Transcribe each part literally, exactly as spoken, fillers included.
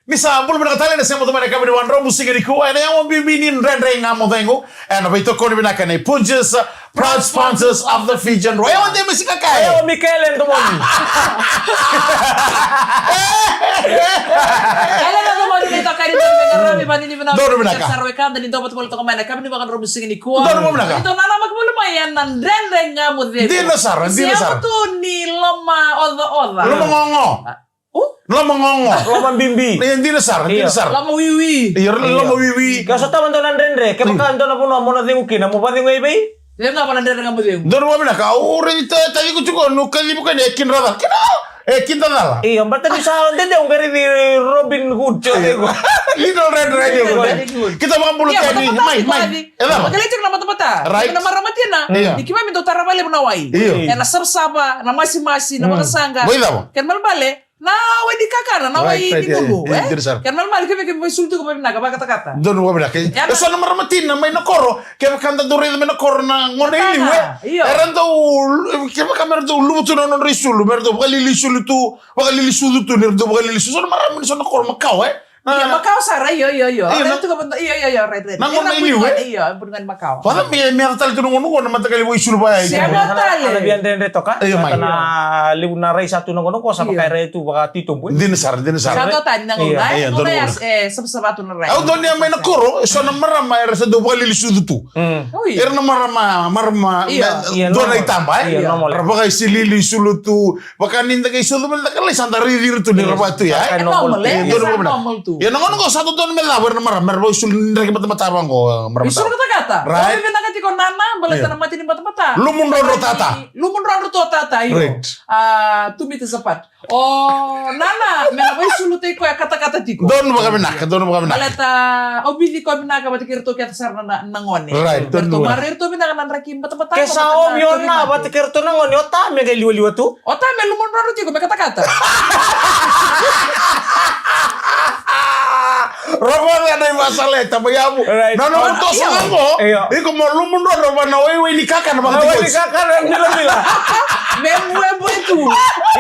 Ni sa bula vinaka tale, ena sema tu mai na yakavi ni vakarau ni siga nikua ena yawa bibi ni Dredre Ga Mo Cegu. Ena veitokoni vinaka nei Punjas, proud sponsors of the Fijian Royal. Yawa de me sika kai. Yawa Mikaele Domoni. Ele na Domoni ni toka ni Dredre Ga Mo Cegu, vani ni vinaka. Donu vinaka. Sara wekada ni dova tu mai na yakavi ni vakarau ni siga nikua. Donu vinaka. Ni donu na lama kivuli mai ena Dredre Ga Mo Cegu. Dina sara, dina sara. Sema tu ni loma oca oca. Loma gogo. Ah. Uh? Loma gogo. Loma bibi. Ia, dina sara, dina sara. Loma wiwi. Ia, loma wiwi. Ke o sa tava dua na dredre, kevaka dua na vanua mo na cegu kina, mo vacegu i vei? Cegu ga vua na Dredre Ga Mo Cegu. Donu vinaka, au raica, taciqu tiko, niu kacivi koya ni e kidra cala. Kidra cala. E kidra cala. Io, baleta ni sa dede, au qai raici Robin Hood, tiko. Little Red Riding Hood. Riding Hood. Kita vakabula tiko yani, mai, mai. E cava? Vakalailai tiko na matamata. Right. Na marama tina. Io. Ni keimami dau tara vakalevu na wai. Io. Ena savasava, na masimasi, na vakasaqa. Mai cava? Kena ibalebale, na wai ni kakana, na wai ni gulu, e? Kena ibalebale, kevaka keimami vaisulu tiko vakavinaka, vakatakata. Donu vakavinaka. E so na marama tina mai na koro, kevaka da dau raica mai na koro na gone i liu, e? Io. Era dau, kevaka mera dau luvu tu na nodra isulu, mera dau vakalili isulu tu, vakalili sucu tu, nira dau vakalili sucu. So na marama ni so na koro makawa, e? Io, makawa sara, io, io, io. Io, na, io, io, io, right, right. Na gone i liu, e? Io, e buri ga ni makawa. Vaka me, me yaco tale tu na gauna qo na mataqali vakaisulu vaya. Sega tale. Ana via dredre toka. Io, mai. Na levu na rai sa tu na gauna qo, sa vaka e rai tu vakatitobu. Dina sara, dina sara. Sa toka tani na gauna, e? Io, gauna ya, e, savasava tu na rai. Au donuya mai na koro, e so na marama era sa dau vakalili sucu tu. Mm. Oi. Era na marama, marama, io, dua na itaba, e? Io, normal. Era vakasilili sucu tu, vaka ni da qai sucu mai na ka lai sa da raici ira tu ni ra vaka tu ya, e? E normal, e? Normal tu. Ia na gauna qo sa dodonu me cava era na marama, mera vakaisulu ni draki matamata vaqo, marama. Isulu katakata. Right. Vakavinaka tiko nana, baleta na mate ni matamata. Lumu drodro tata. Lumu drodro tu o tata, io. Right. A, two meters apart. O nana, me na vakaisulu tiko e katakata tiko. Donu vakavinaka, donu vakavinaka. Baleta o vici ko vinaka vata kei iratou kece sara na, na gone. Right, donu vakavinaka. Iratou maroroi iratou vinaka na draki matamata. Ke sa ovi o na vata kei iratou na gone, o ta me qai liwaliwa tu. O ta me lumu drodro tiko me katakata. Rogoca na ivakasala e tama yavu. Right. Na nomu toso ga qo, io, iko mo lumu drodro vua na waiwai ni kakana vakatikoti. Waiwai ni kakana, milamila. Me bue bue tu.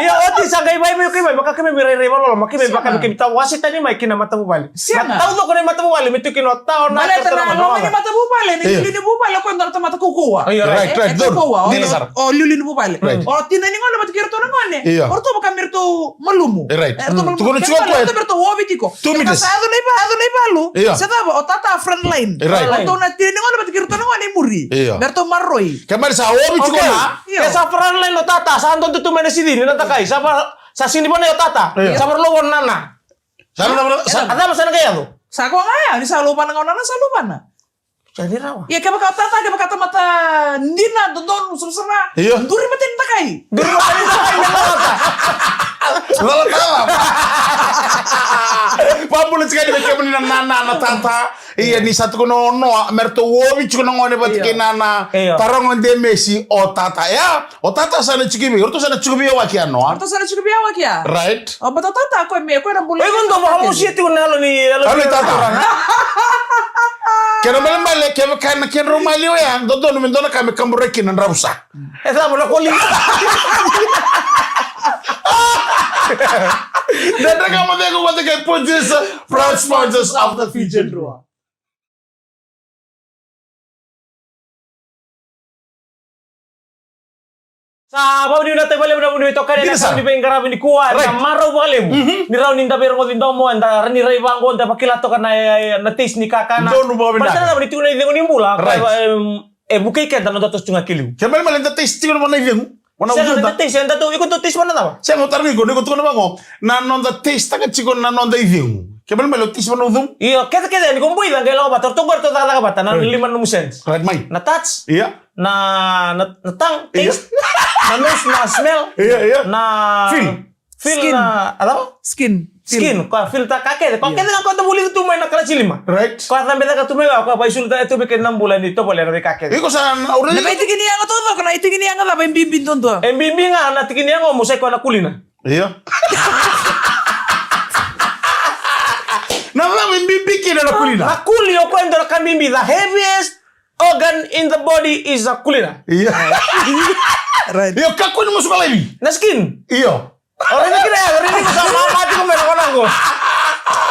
Io, oti sa qai vai mai, keimami vaka keimami rairai vakaloloma, keimami vaka keimami tawase tani mai ki na matavuvale. Sega. Na taucoko na matavuvale me tu kina o ta, o na. Baleta na loma ni matavuvale, na liuliu ni vuvale, o koya e dua na tamata kaukauwa. Io, right, right. E kaukauwa. Dina sara. O liuliu ni vuvale. Right. O tina ni gone vata kei iratou na gone. Io. O ratou vaka me ratou malumu. Right. E ratou malumu. Tukuna tiko o koya. Ratou ovi tiko. Two meters. Sa yaco na iva-, yaco na ivalu. Io. Se cava, o tata front line. Right. O ratou na tina ni gone vata kei iratou na gone i muri. Io. Me ratou maroroi. Ke mani sa ovi tiko na. Io. Ke sa front line o tata, sa dodo tu mai na sicini na dakai. Sa va-, sa sini vanai o tata. Io. Sa varalou o nana. Sa na, sa, a cava sa na qai yaco? Sa koya ga ya, ni sa luvana ga o nana, sa luvana. Sa ni rawa. Ia kevaka o tata, kevaka tamata dina, dodonu, savasava. Io. Duri mata ni dakai. Duri mata ni dakai, me lawata. Lawata. Vakabula tiko yani vei kemuni na nana, na tata. Ia ni sa tukuna o Noa, me ratou ovi tiko na gone vata kei nana. Io. Taroga o Demesi o tata. Ia, o tata sa na tiko vei, o ratou sa na tiko vei Awaki ya, Noa. O ratou sa na tiko vei Awaki ya. Right. O bata o tata, koya me, koya na bula. Iko dau vakamosia tiko na yalo ni, yalo ni tata. Kena ibalebale, kevaka na kedrau maliwa ya, dodonu me dua na ka me kaburaki na dravusa. E sa mo na koli. Dredre Ga Mo Cegu vata kei Punjas, proud sponsors of the Fijian Drua. Sa vakanuinui na taiva levu na vuniwai toka ni na veiqaravi nikua, na marau vakalevu. Ni rawa ni da veirogoci domo, eda rawa ni rai vaqo, da vakila toka na, e, na taste ni kakana. Donu vakavinaka. Baleta na cava ni tiko na icegu ni bula, ka, em, e vukei keda na noda toso tu ga ki liu. Kena ibalebale da taste tiko na vanua icegu. Sega, da taste, eda dau, iko dau taste vana cava? Sega, au tarogi iko, ni ko tukuna vaqo. Na noda taste taka tiko na noda icegu. Kena ibalebale o taste vana ucegu. Io, kece kece, ni ko bui da qai lako vata, ratou qori ratou cakacaka vata, na lima na nomu sense. Right, mai. Na touch. Ia. Na, na, na tongue, taste. Na nose, na smell. Ia, ia. Na feel. Feel na, a cava? Skin. Skin, koya feel taka kece. Koya kece ga koya ta vulica tu mai na kalasi lima. Right. Koya ta cabecaka tu mai ga, koya vakaisulu taka tu vei keda na bula ni tovolea na veika kece. Iko sa na, na veitikiniyago taucoko, na itikiniyago cava e bibi duadua? E bibi ga na tikiniyago mo sai koya na kulina. Io. Na cava e bibi kina na kulina? Na kuli o koya e dua na ka bibi, the heaviest organ in the body is a kulina. Io. Right. Io, kakua ni musuka laivi. Na skin. Io. O raica kina ya, o raica kina sa mama tiko mai na kona qo.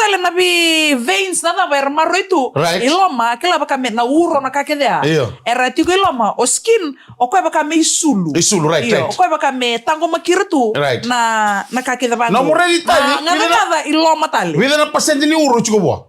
tale na vei veins na cava era maroroi tu. Right. I loma, kila vaka me na uro na ka kece ya. Io. Era tiko i loma, o skin, o koya vaka me isulu. Isulu, right, io, right. O koya vaka me taqomaki ira tu. Right. Na, na ka kece vaqo. Na moreni tale, na, na, na, i loma tale. Vica na pasenti ni uro tiko vua?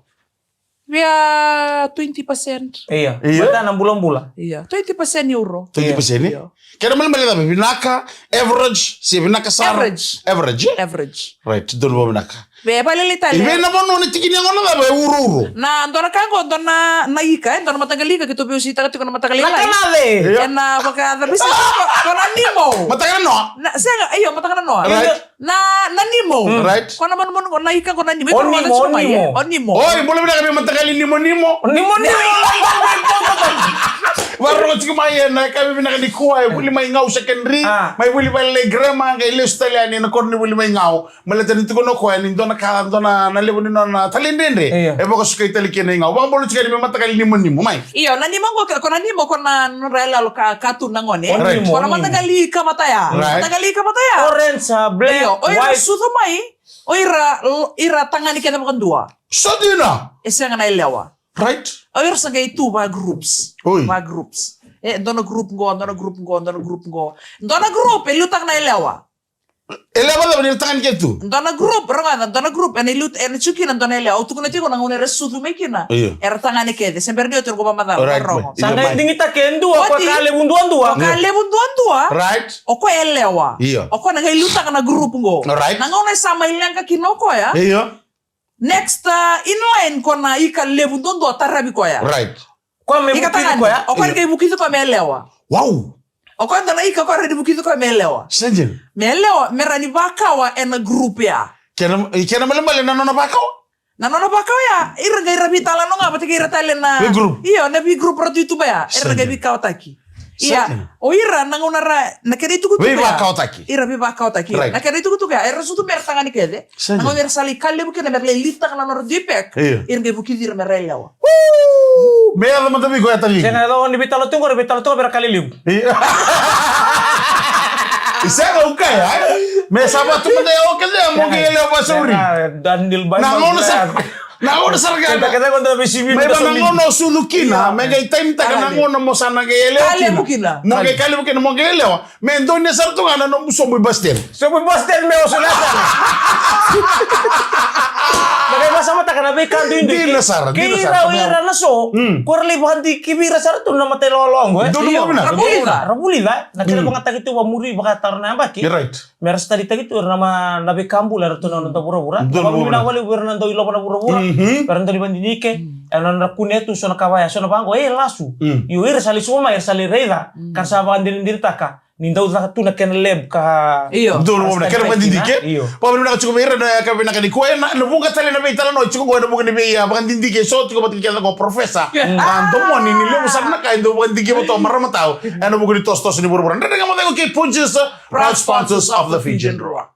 Via twenty percent. Ia. Ia. Mata na bulabula. Ia. Twenty percent ni uro. Twenty percent, eh? Ia. Kena malimali cava, vinaka, average, se vinaka sara. Average. Average, eh? Average. Right, donu vakavinaka. Vei, vakalailai tale. I vei na vanua na tiki ni yagona cava e urouro? Na dua na ka qo, dua na, na ika, e, dua na mataqali ika, keitou veiwaseitaka tiko na mataqali lai. Na kalale. Ia. E na vakacabisa ko, ko na nimo. Mataqali noa? Na, sega, io, mataqali noa. Right. Na, na nimo. Mm. Right. Ko na manumanu, ko na ika, ko na nimo. O nimo, o nimo. O nimo. Oi, bula vinaka vei mataqali nimo, nimo. Nimo, nimo. Vakarorogo tiko mai ena yakavi vinaka nikua, e vuli mai Gau Secondary, ah, mai vuli vale lai grandma, qai lesu tale yani ena koro ni vuli mai Gau. Baleta ni tukuna o koya ni dua na ka, dua na, na levu ni nona talaidredre. Io. E vakasukai tale kina i Gau. Vakabula tiko yani me mataqali nimo, nimo, mai. Io, na nimo qo, ko na nimo, ko na nodra yaloyalo ka, ka tu na gone. O nimo, o nimo. Ko na mataqali ika vata ya. Right. Mataqali ika vata ya. Orange, ah, black, white. Io, o ira sucu mai, o ira, ira tagane kece vakadua. So dina. E sega na yalewa. Right. O ira sa qai tu va groups. Oi. Va groups. E, dua na group qo, dua na group qo, dua na group qo. Dua na group, e liutaka na yalewa. E lewa cava ni tagane kece tu? Dua na group, rogoca, dua na group, ena ilut-, ena tiko kina dua na yalewa. Au tukuna tiko na gauna era sucu mai kina. Io. Era tagane kece, se bera ni oti era qo vakamacala, right, rogo. Right. Sa qai digitaki e dua, o koya ka levu duadua. O ka levu duadua. Right. O koya yalewa. Io. O koya na qai liutaka na group qo. Right. Na gauna e sa mai leqa kina o koya. Io. Next, uh, in line ko na ika levu duadua taravi koya. Right. Koya me vukici koya. O koya qai vukici koya me yalewa. Wow. O koya dua na ika koya rawa ni vukici koya me yalewa. Sa dina. Me yalewa, me rawa ni vakawa ena group ya. Kena, kena malemale na nona vakawa? Na nona vakawa ya, ira qai ra veitalanoa ga vata kei ira tale na, vei group. Io, na vei group ra tu i tuba ya, era qai veikawataki. Ia, o ira na gauna ra, na kena itukutuku ya. Veivakawataki. Ira veivakawataki. Right. Na kena itukutuku ya, era sucu me ra tagane kece. Na gauna era sa lai ka levu kina me ra lai liutaka na nodra dui pack. Io. Ira qai vukici ira me ra yalewa. Me yaco mada vei koya, Tavi. Sega, e dau ni veitalanoa tu qori, veitalanoa tu qori, me ra ka lelevu. Io. Sega, au kaya, e? Me sa vatu mada ya, o kece, mo qai yalewa vasauri. Sega, Daniel Bai. Na gauna sa, na gauna sara ga. Keda, keda, keda, me sivi, me vaka na gauna o sucu kina, me qai time taka na gauna mo sa na qai yalewa kina. Ka levu kina. Mo qai ka levu kina, mo qai yalewa. Me donuya sara tu ga na nomu sobu i bus stand. Sobu i bus stand me oso na sara. Na qai vasamataka na veika duidui. Dina sara, dina sara. Kei ira o ira na so, ko ira lai vakadikevi ira sara tu na mata ilawalawa qo, e? Donu vakavinaka. Ra vulica, ra vulica. Na kena vakayagataki tu vakamuri vakataro na yabaki. Right. Me ra sa taleitaki tu ira na ma-, na veika bula era tu na noda vuravura. Donu vakavinaka. Na vakavinavinaka vakalevu vei ira na dau ilova na vuravura. Vei ira na dau ni vakadidike. Ena nodra kunea tu so na ka vaya, so na vaqo, e lasu. Io, ira sa lai soma mai, ira sa lai raica. Ka ra sa vakadinadinataka ni dau caka tu na kena lab ka. Io. Donu vakavinaka, kena vakadidike. Io. Vakavinavinaka tiko vei ira na yakavi vinaka nikua, ena, ena vuqa tale na veitalanoa tiko qo, ena vuqa ni vei, a, vakadidike eso tiko vata kei keda qo, Professor. A, domoni ni levu sara na ka e dau vakadidike vata o marama tau ena vuqa ni tosotoso ni vuravura. Dredre Ga Mo Cegu kei Punjas, proud sponsors of the Fijian Drua.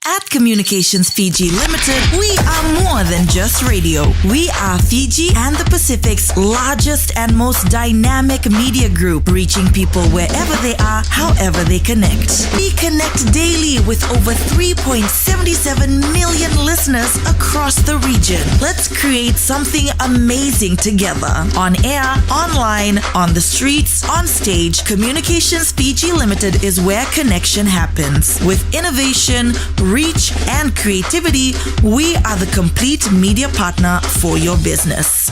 At Communications Fiji Limited, we are more than just radio. We are Fiji and the Pacific's largest and most dynamic media group, reaching people wherever they are, however they connect. We connect daily with over three point seven seven million listeners across the region. Let's create something amazing together. On air, online, on the streets, on stage, Communications Fiji Limited is where connection happens. With innovation, reach, and creativity, we are the complete media partner for your business.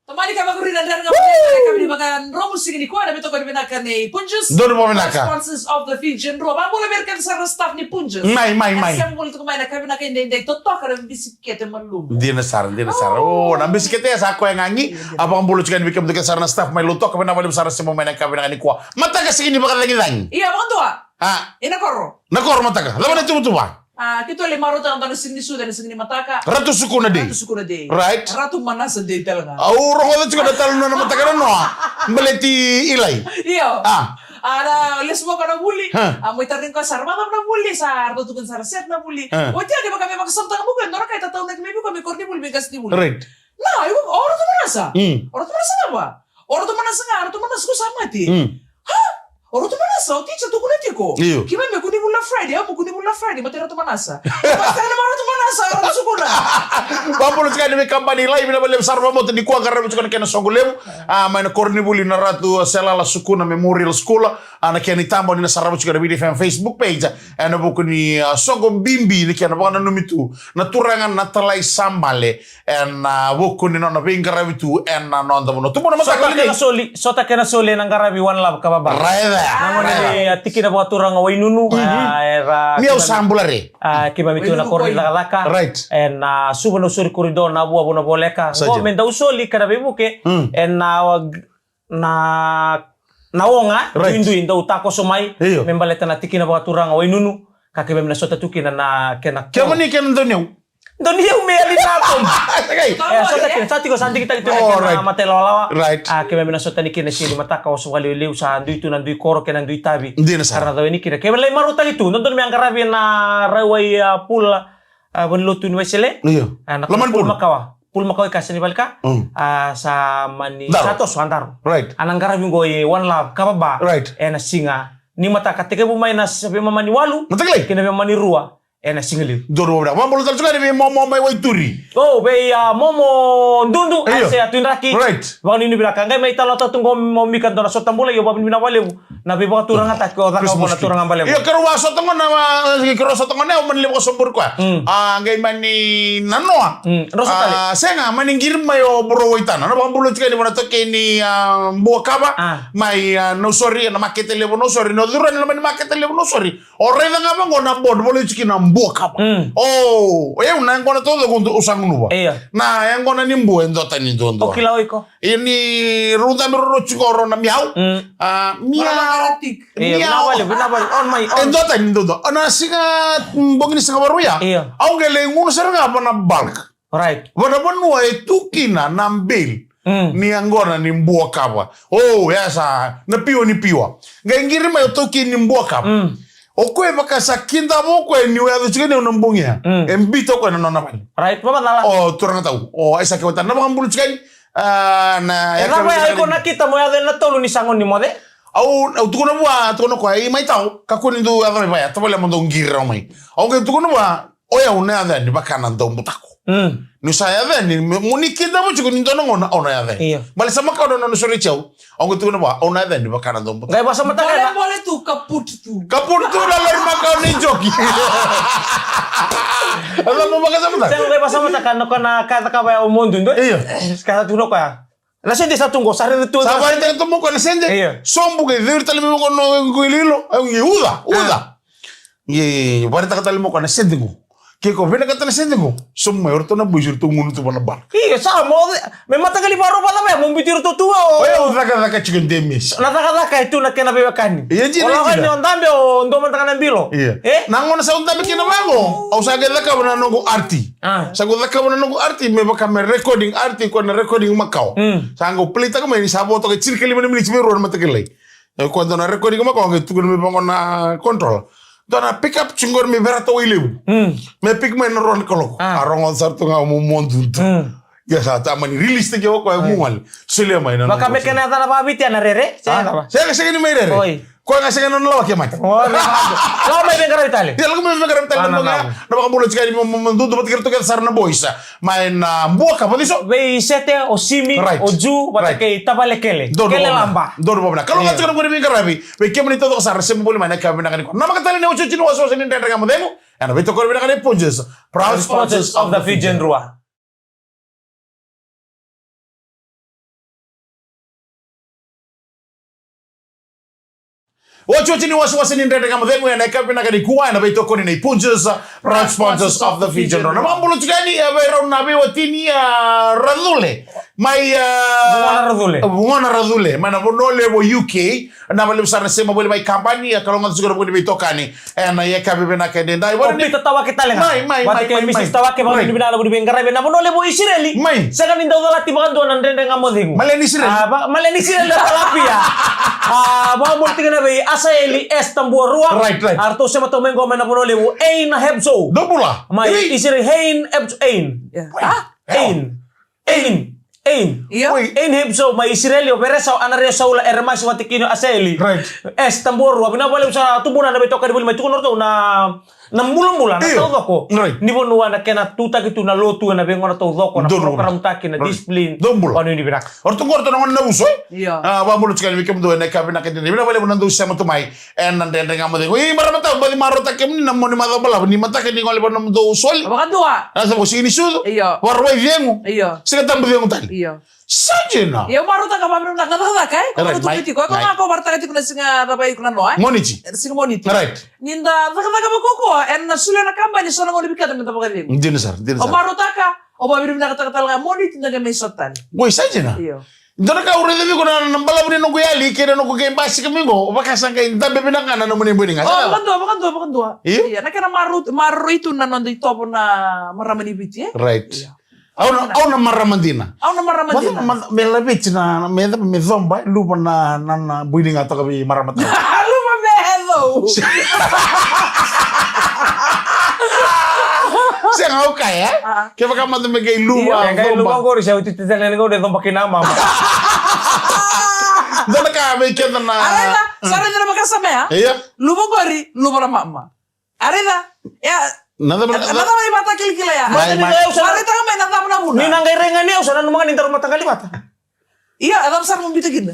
Tamani ka vakuri na dredre ga mo dredre ka vini vaka dromu sigi ni koya na me tokoni vinaka nei Punjas. Donu mo vinaka. Sponsors of the Fijian Drua. Vabula vei ira kece sara na staff ni Punjas. Mai, mai, mai. Sema bula tuku mai na ka vinaka i dei dei totoka na bisikete malumu. Dina sara, dina sara. Oh, na bisikete sa koya ga gi. A vakabula tiko yani vei kemudou kece sara na staff mai Lautoka, vinaka vakalevu sara sema mai na ka vinaka ni koya. Mataka sigi ni vakacagicagi. Ia, vakadua. A. Ina koro. Na koro mataka. Cava na tuvatuva? A, keitou lai marautaka dua na siga ni sucu ena siga ni mataka. Ratu Sukuna Day. Ratu Sukuna Day. Right. Ratu Manasa Day tale ga. Au rogoca tiko na talanoa na mataka na noa. Baleti Ilai. Io. A. A, na lesu vaka na vuli. A, mai tarogi koya sara, vakacava na vuli, sa ratou tukuna sara set na vuli. Oti ya, kevaka me vakasamataka mai o koya, dua na ka e tataunaki mai vei koya me koro ni vuli, me qase ni vuli. Right. Na, io, o Ratu Manasa. O Ratu Manasa cava? O Ratu Manasa ga, Ratu Manasa ko sa mate. Ha? O Ratu Manasa, o ticha tukuna tiko. Io. Keimami me kua ni vuli na Friday, au me kua ni vuli na Friday, mate Ratu Manasa. Pastor ni ma Ratu Manasa, Ratu Sukuna. Vabula tiko yani vei kabani Ilai, vinaka vakalevu sara, vabauta ni kua qaravi tiko na kena soqo levu. A, mai na koronivuli na Ratu Selala Sukuna Memorial School. A, na kena itaba ni na sarava tiko na Viti F M Facebook page. Ena vuku ni, a, soqo bibi ni kena vakananumi tu na turaga na talai sa bale. Ena vuku ni nona veiqaravi tu ena noda vanua. Tubu na mataka. Sota kena soli, sota kena soli ena qaravi One Love ka vava. Right there. Na gone ni, a, tikina vakaturaga Wainunu, a, era, ni au sa bula re. A, keimami tu na koro ni cakacaka. Right. Ena Suva na usori korido na vua vuna voleka. Qo me dau soli kena veivuke. Ena na, na oga, right, duidui dau takoso mai. Io. Me baleta na tikina vakaturaga Wainunu, ka keimami na sota tu kina na kena. Kemuni kena doniau. Doniau me yali na kom. E, sota kina, sa tiko, sa digitaki tu na kena matailalalawa. Right. A, keimami na sota ni kina sini mataka, oso vakalevu, sa dui tu na dui koro kei na dui tavi. Dina sara. Ka ra na cau yani kina. Keimami lai marautaki tu, dodonu me a qaravi na Raiwai, a, Pula, a, vanilotu ni Waisele. Io. A, na Lomani Pula. Pula makawa. Pul makawa i kasa ni valika. A, sa mani sa toso a daro. Right. A na qaravi qo i One Love ka vava. Right. Ena siga ni mataka, tekivu mai na veimama ni walu. Mataka lailai. Kei na veimama ni rua. Ena siga levu. Donu vabula. Vabula tale tu ga ni vei Momo mai Waituri. O, vei, a, Momo Dudu. Io. A se a Tuidraki. Right. Vakanuinui vinaka. Qai mai talo tatu qo mo Mika, dua na sota bula, io, vakanuinui vinaka vakalevu. Na veivakaturagataki o cakava na turaga balevu. Io, keirau a sota gona, a, keirau a sota gona, o mani levu ka soburi koya. A, qai mani nanoa. A, sega, mani qiri mai o Bro Waitana. Na vakabula tiko yani vua na taukei ni, a, Buakava. Mai, a, Nausori, na makete levu Nausori. Na curu yani na mani makete levu Nausori. O raica ga vaqo na board, vula tiko na Buakava. O, e, na yaqona taucoko au sa gunuva. Io. Na yaqona ni bua e dua tani duadua. O kila o iko. Ia ni rau cabe roro tiko rau na miau. A, miau. Miau. Vinavale, vinavale. On my own. E dua tani duadua. Ona siga, mm, bogi ni siga Vakarauwai. Io. Au qai lai gunu sara ga vana bulk. Right. Vana vanua e tu kina na bail. Ni yaqona ni Buakava. O, ya sa, na piua ni piua. Qai qiri mai o taukei ni Buakava. O koya e vaka sa kidava o koya ni o yaco tiko ni au na bogia. E bita o koya na nona vale. Right, vavacala. O turaga tau. O Aisake Waitana na vakabula tiko yani. A, na, e cava ya iko na kita mo yaco ena tolu ni sa gone ni moce? Au, au tukuna vua, tukuna koya, i mai tau, kakua ni dou yaco mai vaya, tavale mo dou qiri rau mai. Au qai tukuna vua, o yau na yaco yani vaka na daubutako. Ni sa yaco yani, mo ni kidava tiko ni dua na gauna, au na yaco yani. Io. Bale sa makawa na nona sureti au. Au qai tukuna vua, au na yaco yani vaka na daubutako. Qai vakasamataka na. Bole, bole tu, kaput tu. Kaput tu na lori makawa ni joki. Au na vakasamataka. Sega, qai vakasamataka na ka na ka cakava ya o Momo Dudu. Io. Ka sa tukuna koya. Na sede sa tu qo, sa rere tu. Sa varetaka tu mai o koya na sede. Io. Sobu qai ciri tale mai o koya na qo iloilo. Au qai uca, uca. Qai varetaka tale mai o koya na sede qo. Ke ko vinakata na sede qo, sobu mai o ratou na boys, ratou gunu tu vana bulk. Io, sa mo, me mataqali Vakarauwai vacava ya mo biuti iratou tu o. O yau cakacaka tiko de mesa. Na cakacaka e tu na kena veiwekani. Io, dina, dina. O lako yani o dabe, o dua mada ga na bilo. Io. E? Na gauna sa au dabe kina vaqo, au sa qai cakava na noqu arti. A. Sa qai cakava na noqu arti me vaka me recording arti, ko na recording makawa. Sa qai play-taka mai ni sa vo toka e tinikalima na miniti me rua na mataka lailai. E koya dua na recording makawa qai tukuna mai vaqo na control. Dua na pick up tiko qori me Verata Wailevu. Me pick mai na rua na kaloko. A. A rogoca sara tu ga o Momo Dudu. Ia sa ta mani release-taki o koya, e mu wale. Solia mai na. Vaka me kena yacana vakaviti ya na rere. Se cava? Sega, sega ni mai rere. Oi. Koya ga sega na nona lawaki e mata. Lako mai veiqaravi tale. Ia, lako mai veiqaravi tale. Na vakabula tiko yani Momo Dudu vata kei ratou kece sara na boys. Mai na Buakava, vei so? Vei Sete, o Simi, o Ju, vata kei tavale Kele. Kele Laba. Donu vavuna. Kalougata tiko na noqu veiqaravi. Vei kemuni taucoko sara, sema voli mai na ka vinaka ni ko. Namaka tale ni otioti ni wasewase ni Dredre Ga Mo Cegu. Ena veitokoni vinaka ni Punjas. Proud sponsors of the Fijian Drua. Otioti ni wasewase ni Dredre Ga Mo Cegu ena yakavi vinaka nikua ena veitokoni nei Punjas, proud sponsors of the Fijian Drone. Na vakabula tiko yani, e, vei rau na veiwatini, a, Racule. Mai, a, Vugona Racule. Vugona Racule. Mai na vanua levu o U K. Na valevu sara na sema voli mai kabani, a, kalougata tiko na vuku ni veitokani. Ena yakavi vinaka edaidai. O Pita Tawake tale ga. Mai, mai, mai, mai, mai. Vata kei Misis Tawake, vakanuinui vinaka na vuniveqaravi ena vanua levu o Isireli. Mai. Sega ni dau calati vakadua na Dredre Ga Mo Cegu. Maleni Isireli. A, va-, maleni Isireli na tilapia. A, vakabula tiko na vei Asaeli Esther Buarua. Right, right. A ratou sema tau mai qo mai na vanua levu o Ein Hebzo. Dou bula. Mai Isireli Ein Hebzo, Ein. Yeah. A? Ein. Ein. Ein. Io. Oi. Ein Hebzo mai Isireli, o Veresa, o Anaria, o Saula, Eremasi, Vatikini, o Asaeli. Right. Esther Buarua, vinaka vakalevu sara tubuna na veitokani voli mai, tukuna ratou na, na bulabula, na taucoko ni vanua, na kena tutaki tu na lotu ena veigauna taucoko, na porokaramutaki, na discipline. Dou bula. Vakanuinui vinaka. O ratou qo, o ratou na gone na uso, e? Io. A, vakabula tiko yani vei kemudou ena yakavi vinaka edaidai. Vinaka vakalevu na dou sema tu mai ena Dredre Ga Mo Cegu. Oi, marama tabu, baci marautaka kemuni na moni macawa balavu ni mataka ni gole vua na nomudou soli. Vakadua. Na cava, o Siganisucu. Io. Vakarauwai Cegu. Io. Sigatabu Cegu tale. Io. Sa dina. Io, marautaka vakavinaka na cakacaka, e? Ko na tukuna tiko, e? Ko ga ko vakarautaka tiko na siga cava, iko na noa, e? Moniti. E, siga Moniti. Right. Ni da cakacaka vakaukauwa, ena solia na kabani, so na gauna vei keda meda vakacegu. Dina sara, dina sara. O marautaka, o vakavinavinakataka tale ga Moniti, da qai mai sota tale. Oi, sa dina. Io. Dua na ka au raica vei iko na, na balavu ni noqu yali kei na noqu qai basika mai qo, o vaka sa qai dabe vinaka ga na nomuni bui ni ga. O, vakadua, vakadua, vakadua. Io? Io, na kena maroroi, maroroi tu na noda itovo na marama ni Viti, e? Right. Io. Au na, au na marama dina. Au na marama dina. Me, me laveti na, na, me, me coba, luva na, na, na bui ni ga toka vei marama tau. Luva me hecou. Sega, au kaya, e? A. Kevaka mada me qai luva, io, e qai coba. Luva qori, sa oti tale ga ni qori, coba kei na mama. Dua na ka vei keda na. A raica, sa raica na vakasama ya? Io. Luva qori, luva na mama. A raica, ya. Na cava, na cava, na cava na ivakatakilakila ya? Mai, mai. Sa raica mai na cava na vuna. Ni na qai rai ga ni au, sa nanuma ga ni daru mataqali vata. Io, e cava sara mo biuta kina?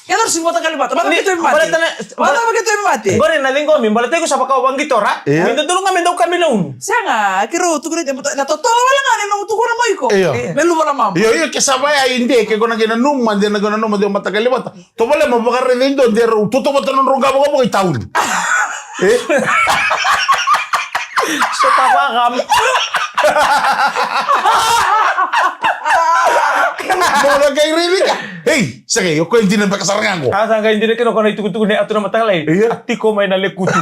Ke daru sega ni mataqali vata, vata keitou me mate. Vata keitou me mate. Qori na ciqomi, baleta iko sa vaka o vaqitora. Io. Me dodonu ga me dau kabi na ulu. Sega, keirau tukuna, na totolo wale ga ni nomu tukuna mo iko. Io. Me luva na mama. Io, io, ke sa vaya i de, ke ko na qai nanuma, de na qai nanuma, de mataqali vata. Tovolea mo vakaraica e dua de rau tautauvata nodrau qavokavoka i tauni. E? Sota vaqam. Mo na qai raica. Ei, sa qai, o koya dina beka sara ga qo. A sa qai dina kina o koya na itukutuku ni atu na mataqali. Io. A tiko mai na lekutu.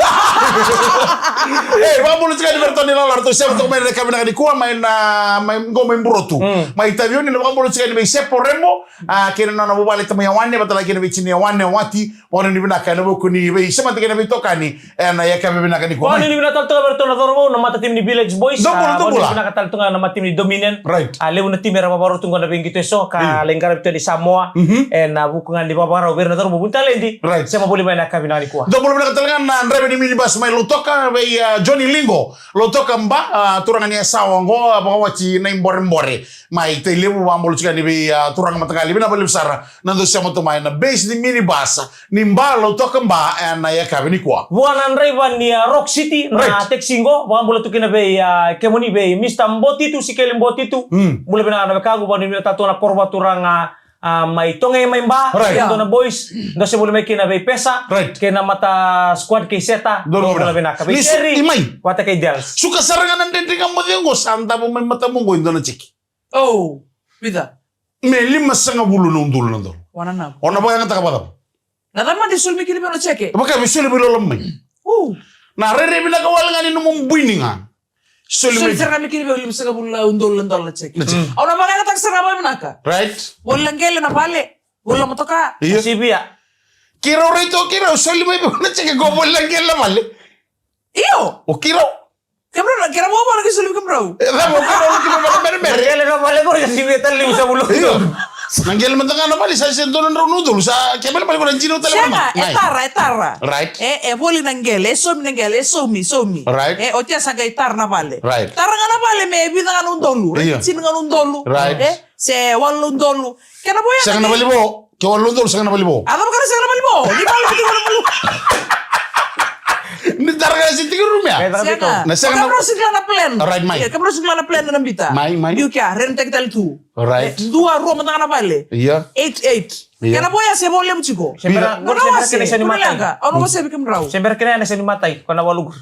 Ei, vakabula tiko yani vei ratou na ilala, ratou sema toka mai na yakavi vinaka nikua mai na, mai qo mai Burotu. Mm. Mai Taveuni, na vakabula tiko yani vei Sepo Remo. A, kei na nona vuvale tamai Yawane, vata kei na veitinai Yawane, Wati, vakanuinui vinaka ena vuku ni veisemati kei na veitokani ena yakavi vinaka nikua. Vakanuinui vinaka tale tu ga vei iratou na cauravou, na matatimi ni Village Boys. Dou bula, a, dou bula. Vakanuinui vinaka tale tu ga na matatimi ni Dominion. Right. A, levu na timi era vavarau tu qo na veiqito eso, ka, mm, lai qaravi tu yani Samoa. Mhm. Ena vuku ga ni vavarau vei ira na cauravou, vuni taledi. Right. Sema voli mai na yakavi vinaka nikua. Dou bula vinaka tale ga na draiva ni minibus mai Lautoka, vei, a, Johnny Lingo. Lautoka Ba, a, turaga ni Yasawa qo, a, vakawati Naiborebore. Mai Tailevu, vakabula tiko yani vei, a, turaga mataqali, vinaka vakalevu sara na dou sema tu mai na base ni minibus ni Ba, Lautoka Ba, ena yakavi nikua. Vua na draiva ni, a, Rock City, na, right, taxi qo, vakabula tu kina vei, a, kemuni vei Mister Botitu, Sikeli Botitu. Mm. Bula vinaka na wekaqu, vakanuinui vinaka tale tu ga na koro vakaturaga, a, mai Toge mai Ba, right, kei dua na boys, dou se voli mai kina vei Pesa, right, kei na mata squad kei Seta, dou bula vinaka. Vei Seri, vata kei Dels. Suka sara ga na Dredre Ga Mo Cegu qo, sa davo mai matamu qo e dua na jeke. O, vica? Me limasagavulu na udolu na dola. Wananavu. O na vakayagataka vakacava? Na cava mada e soli mai kina vei au na jeke? Vaka me soli vei Lolo mai. O. Na rairai vinaka wale ga ni nomu bui ni ga. Soli mai. Soli sara ga mai kina vei au limasagavulu na udolu na dola na jeke. Na jeke. Mm. Au na vakayagataka sara ga vakavinaka. Right. Voli na qele na vale. Voli na motoka. Io. Sivia. Keirau rai tu o keirau, soli mai vei au na jeke qo, voli na qele na vale. Io. O keirau. Kemudrau na, keirau vakavoleka soli vei kemudrau. E cava, o keirau na tiko vakameremere. Na qele na vale qori sa sivia tale limasagavulu. Io. Na qele mada ga na vale sa se dua na drau na udolu, sa kena ibalebale qo na dinau tale. Sega, e tara, e tara. Right. E, e voli na qele, e saumi na qele, e saumi, saumi. Right. E, oti ya sa qai tara na vale. Right. Tara ga na vale me vica ga na udolu. Io. Tini ga na udolu. Right. E, se walu na udolu. Kena vo ya. Sega na vale vo. Ke walu na udolu, sega na vale vo. A cava ka na sega na vale vo? Ni vale viti walu na udolu. Ni tara ga se tiki rumi ya. Sega. Na sega na. Kemudrau sega ni kila na plan. Right, mai. Io, kemudrau sega ni kila na plan na bita. Mai, mai. Biu kea, rent taki tale tu. Right. E, dua, rua mada ga na vale. Io. Eight, eight. Ia. Kena voya se vo levu tiko. Se bera, Ira. Qori se bera kena isa ni matai. Au na vosa vei kemudrau. Se bera kena isa ni matai, ko na valuku.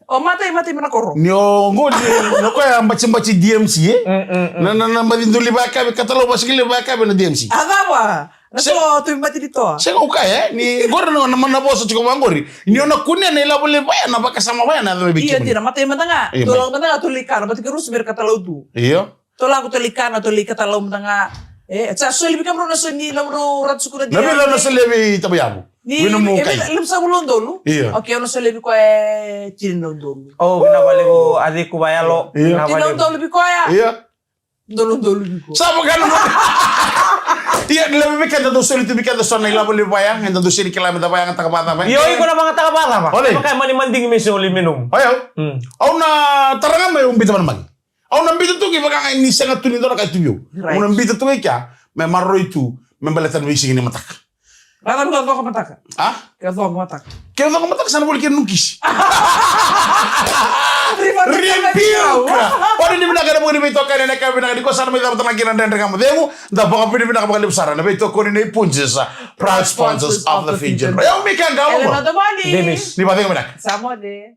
O matai, matai mai na koro. Ni o qo ni, ni o koya batibati D M C, e? Mm, mm, mm. Na, na, na baci doli vakave, katalau vasikile vakave na D M C. A cava? Na so tu bati ni toa. Sega o kaya, e? Ni qori na, na, na vosa tiko vaqori. Ni o na kunea na ilavo levu vaya, na vakasama vaya, na yaco mai vei kemuni. Ia dina, matai mada ga. Ia, tolei mada ga, tolei kana, bati kerusi mera katalau tu. Io. Tolei kana, tolei kana, tolei katalau mada ga. E, sa soli vei kemudrau na so ni, na mudrau ratu sukuna. Na vei na solia vei tabayavu. Ni, wina mu e kai. Vei, levu sa vulu na udolu. Io. Okay, au na solia vei koya e tini na udolu. O, vinaka vakalevu, a ciku vayalo. Io. Vinaka vakalevu. Tini na udolu vei koya. Io. Udolu, udolu vei koya. Sa vaka na. Ia, ni levu vei keda dau soli tu vei keda so na ilavo levu vaya, eda dau soli kila meda vaya, gataka vacava. Io, iko na vagataka vacava. Oi. Vaka e mani madigi me soli me nomu. Oi, au. Mm. Au na tara ga mai, au bita manamagi. Au na bita tu kei vaka ga ni sega tu ni dua na ka e tu vei au. Right. Au na bita tu kei kea, me maroroi tu, me baleta na veisiga ni mataka. Rata ni ka coka mataka. A? Ka coka mataka. Ka coka mataka, sa na voli kina nukisi. Riba, riba, riba. Ribiuka. Ori ni vinaka na vuku ni veitokani, na ka vinaka ni ko sa na mai cava tana kina Dredre Ga Mo Cegu, da vakavinavinaka vakalevu sara na veitokoni nei Punjas, proud sponsors of the Fijian. Io, Mika Gaumo. Elena Domani. Davis. Ni vacegu vinaka. Sa moce.